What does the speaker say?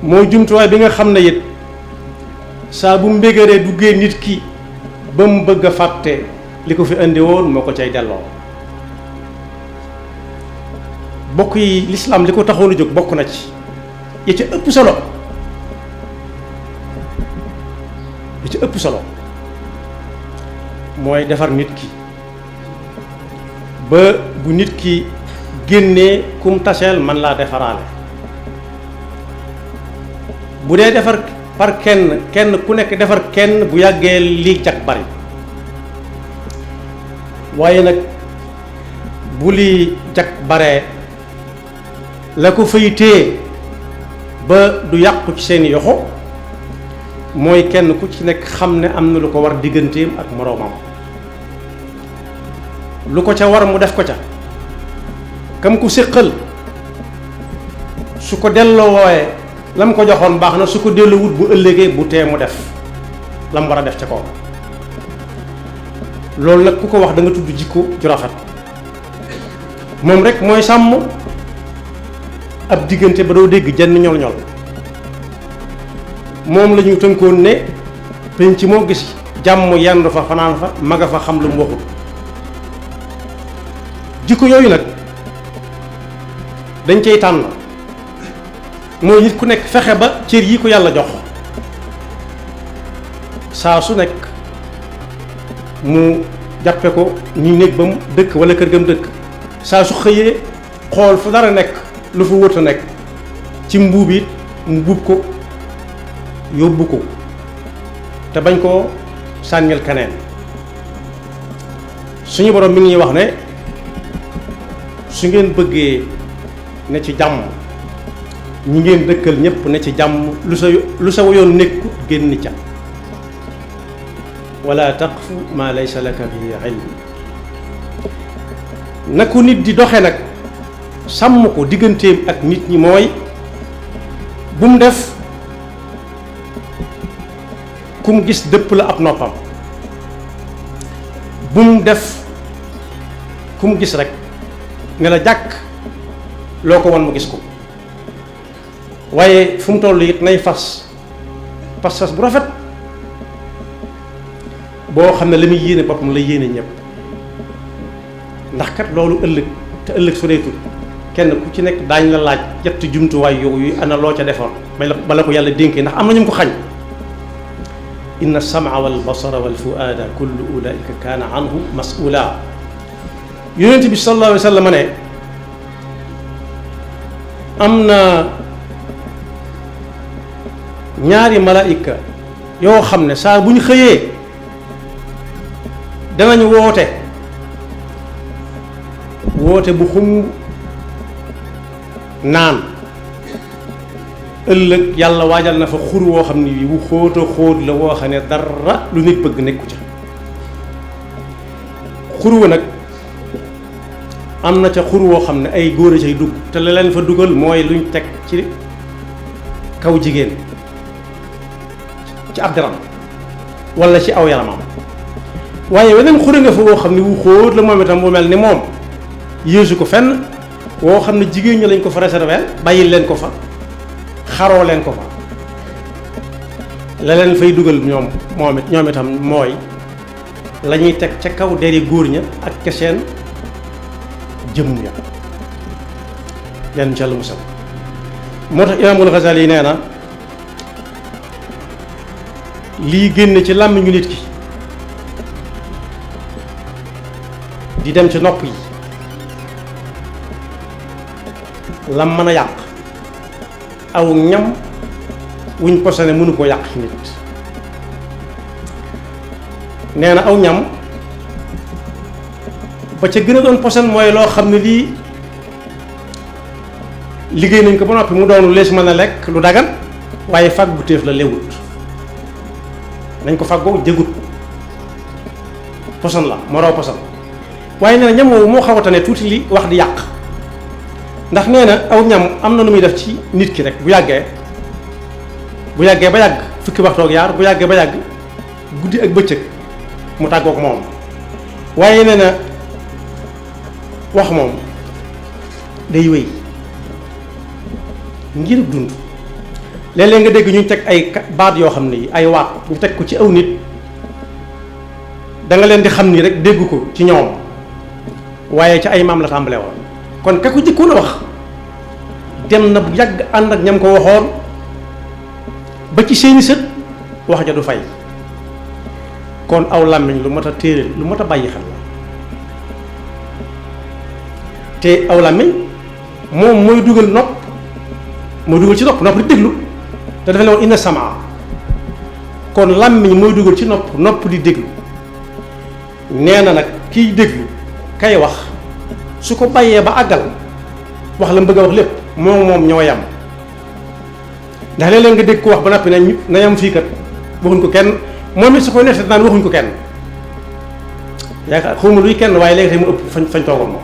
mooy jumtuwaay bi nga xam ne it saa bu mbégéree duggee nit ki ba mu bëgg a fàtte li ko fi indi woon moo ko cay delloo. bokk yi lislaam li ko taxoon a jóg bokk na ci yi ci ëpp solo mooy defar nit ki ba bu nit ki génnee kum taseel man laa defaraale. bu dee defar par kenn ku nekk defar kenn bu yàggee lii jag bari, waaye nag bu lii jag baree la ko fay téye ba du yàqu ci seeni yoxo mooy kenn ku ci nekk xam ne am na lu ko war digganteem ak moroomam, lu ko ca war mu def ko ca, kam ku séqal su ko delloo wooye lam ko joxoon baax na, su ko delloo wut bu ëllëgee bu tee mu def lam war a def ca kaw. loolu nag ku ko wax da nga tudd jikko ju rafet. moom rek mooy sàmm ab diggante ba doo dégg jenn ñol-ñol. moom la ñu tënkoon ne penc moo gis jàmm yendu fa fanaan fa maga fa xam lu mu waxul. jikko yooyu nag dañ cay tànn mooy nit ku nekk fexe ba cër yi ko yàlla jox saa su nekk mu jàppe ko ni néeg ba mu dëkk wala kër gam dëkk. saa su xëyee xool fu dara nekk lu fa wërta nekk ci mbuub it mu buub ko yóbbu ko te bañ koo sànnil keneen. suñu borom mi ngi wax ne su ngeen bëggee ne ci jàmm ñi ngeen dëkkal ñépp ne ci jàmm lu sa yoon nekkut génn ca. wala taqfu ma laysa laka bihi ilm. na ko nit di doxe nag sàmm ko digganteem ak nit ñi mooy bu mu def ku mu gis dëpp la ab noppam, bu mu def ku mu gis rek nga la jàkk loo ko wan mu gis ko. waaye fu mu toll it nay fas bu rafet boo xam ne la muy yéene boppam la yéene ñëpp. ndax kat loolu ëllëg soreetul kenn ku ci nekk daañ la laaj yetti jumtuwaay yooyu ana loo ca defoon bala ko yàlla dénkee, ndax am na ñu ko xañ. inna as-sam'a wal basara wal fu'aada kullu ulaa'ika kaana anhu mas'uula. yonent bi sallallahu alayhi wa sallam ne am na ñaari malaayika yoo xam ne saa bu ñu xëyee danañu woote bu xum naan ëllëg yàlla waajal na fa xur woo xam ne bii wu xóota xóot la woo xam ne dara lu nit bëgg nekku ca. xur wa nag am na ca xur woo xam ne ay góor a cay dugg te la leen fa dugal mooy luñ teg ci kaw jigéen ci ab deram walla ci aw yaramam. waaye weneen xure nga fa woo xam ne wu xóot la moom itam bu mel ni moom yéesu ko fenn woo xam ne jigéen ñi lañ ko fa réserver bàyyil leen ko fa xaroo leen ko fa. la leen fay dugal ñoom itam mooy la ñuy teg ca kaw deri góor ña ak ca seen jëmm ya yan ca lu musal. moo tax Imaamul Ghazali yi nee na lii génn ci làmmiñu nit ki di dem ci nopp yi lam mën a yàq aw ñam wuñ posone mënu ko yàq nit. nee na aw ñam ba ca gën a doon poson mooy loo xam ne lii liggéey nañ ko ba noppi mu doon lees mën a lekk lu dagan waaye fàggu téef la lewut nañ ko fàggoo jëgut poson la moo raw poson. waaye nee na ñam woowu moo xaw a tane tuuti li wax di yàq ndax nee na aw ñam am na nu muy def ci nit ki rek bu yàggee ba yàgg fukki waxtoog yaar bu yàggee ba yàgg guddi ak bëccëg mu tàggoog moom. waaye nee na wax moom day wéy ngir dund léeg-léeg nga dégg ñu teg ay baat yoo xam ne ay waat ñu teg ko ci aw nit da nga leen di xam ni rek dégg ko ci ñoom waaye ca ay maam la tàmbale woon kon ka ko jëkkoon a wax dem na bu yàgg ànd ak ñam ko waxoon ba ci seeni sët wax ja du fay kon aw làmmiñ lu mat a téere lu mat a bàyyi xel la te aw làmmiñ moom mooy dugal nopp mooy dugal ci nopp di déglu te dafa ne woon inna samaa kon làmmiñ mooy dugal ci nopp di déglu nee na nag kiy déglu kay wax su ko bàyyee ba àggal wax la mu bëgg a wax lépp moom ñoo yam ndax léeg-léeg nga dégg ko wax ba noppi na yam fii kat waxuñ ko kenn moom it su koy nettali naan waxuñ ko kenn yaakaar xawma luy kenn waaye léegi tey mu ëpp fañ toogoon moom